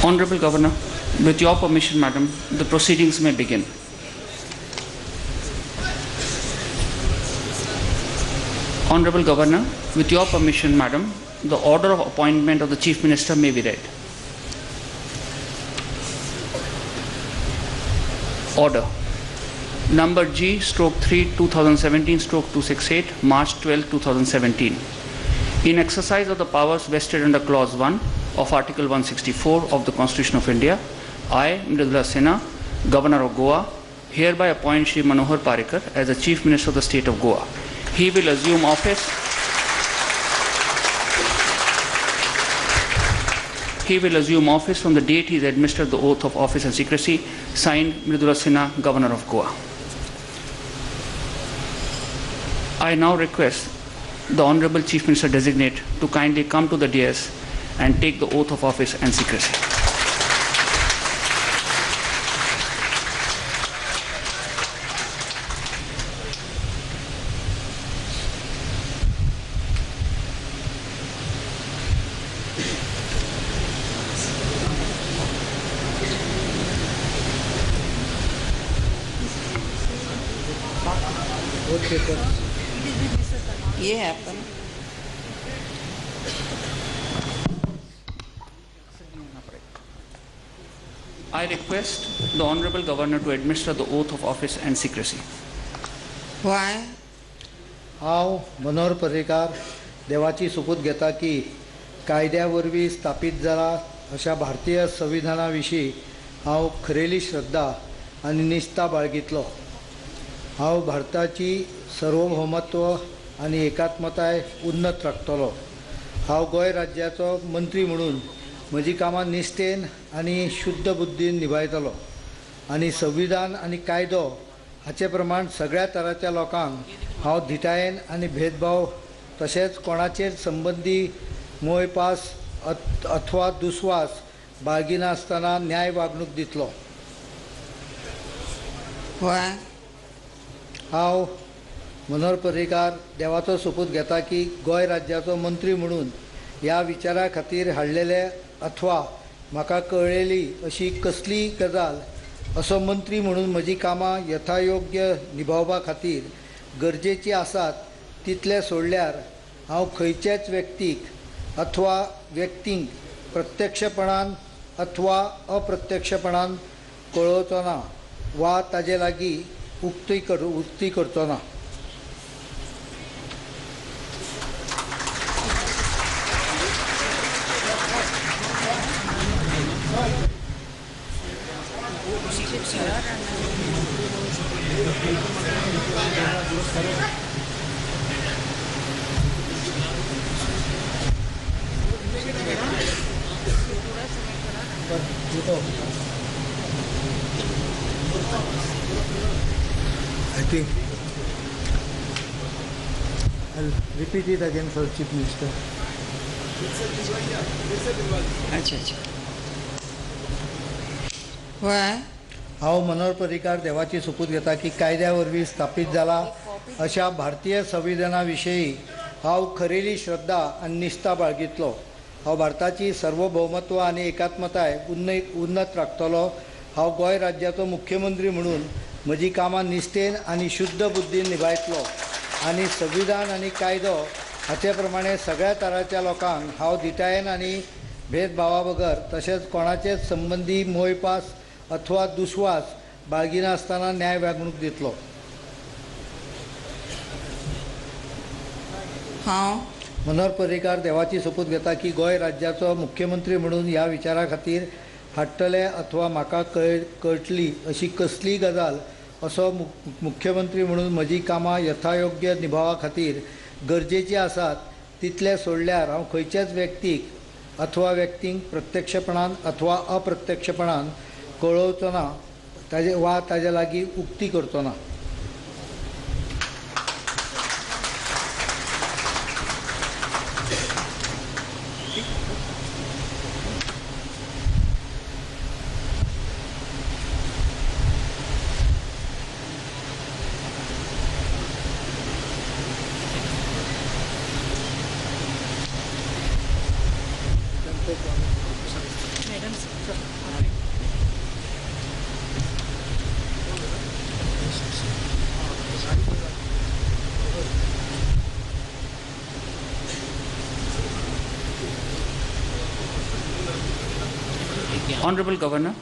Honorable Governor, with your permission, Madam, the proceedings may begin. Honorable Governor, with your permission, Madam, the order of appointment of the Chief Minister may be read. Order. Number G/3 2017/268, March 12, 2017. In exercise of the powers vested under Clause 1 of Article 164 of the Constitution of India, I, Mridula Sinha, Governor of Goa, hereby appoint Shri Manohar Parrikar as the Chief Minister of the State of Goa. He will assume office. He will assume office from the date he is administered the oath of office and secrecy. Signed, Mridula Sinha, Governor of Goa. I now request the Honorable Chief Minister Designate to kindly come to the dais and take the oath of office and secrecy. ये है आपका ना? I request the Honorable Governor to administer the oath of office and secrecy. Why? हांव मनोहर पर्रीकार देवाची सोपूत घेता की कायद्या वरवीं स्थापीत जाला अशा भारतीय संविधाना विशीं हांव खरेली श्रद्धा आनी निश्ठा बाळगितलो. हांव भारताची सार्वभौमत्व आनी एकात्मताय उन्नत राखतलो. हांव गोंय राज्याचो मंत्री म्हणून म्हजी कामां निश्ठेन आनी शुद्ध बुद्दीन निभायतलो आनी संविधान आनी कायदो हाचे प्रमाण सगळ्या तरांच्या लोकांक हांव धिटायेन आनी भेदभाव तशेंच कोणाचेर संबंदी मोयपास अथवा दुस्वास बाळगिनासतना न्याय वागणूक दितलो. हांव मनोहर पर्रीकार देवाचो सोपूत घेता की गोंय राज्याचो मंत्री म्हणून ह्या विचारा खातीर हाडलेले अथवा म्हाका कळ्ळेली अशी कसलीय गजाल असो मंत्री म्हणून म्हजी कामां यथायोग्य निभावपा खातीर गरजेची आसात तितले सोडल्यार हांव खंयचेच व्यक्तीक अथवा व्यक्तींक प्रत्यक्षपणान अथवा अप्रत्यक्षपणान कळोवचो ना वा ताजे लागीं उक्ती करचो ना. I think I'll repeat it again for Chief Minister. अच्छा अच्छा. Why? हांव मनोहर पर्रीकार देवाची सोपूत घेता की कायद्या वरवीं स्थापीत जाला अशा भारतीय संविधाना विशीं हांव खरेली श्रद्धा आनी निश्ठा बाळगितलो. हांव भारताची सार्वभौमत्व आनी एकात्मताय उन्नत राखतलो. हांव गोंय राज्याचो मुख्यमंत्री म्हणून म्हजी कामां निश्ठेन आनी शुद्ध बुद्दीन निभायतलो आनी संविधान आनी कायदो हाचे प्रमाणे सगळ्या तरांच्या लोकांक हांव धिटायेन आनी भेदभावा बगर तशेंच कोणाचेच संबंदी मोयपास अथवा दुस्वास बाळगिनासतना न्याय वागणूक दितलो. हांव मनोहर पर्रीकार देवाची सोपूत घेता की गोंय राज्याचो मुख्यमंत्री म्हणून ह्या विचारा खातीर हाडटले अथवा म्हाका कळटली अशी कसलीय गजाल असो मुख्यमंत्री म्हणून म्हजी कामां यथायोग्य निभावा खातीर गरजेची आसात तितले सोडल्यार हांव खंयचेच व्यक्तीक अथवा व्यक्तींक प्रत्यक्षपणान अथवा अप्रत्यक्षपणान कळोवचो ना ताजे वा ताजे लागीं उक्ती करचो ना. Honorable Governor,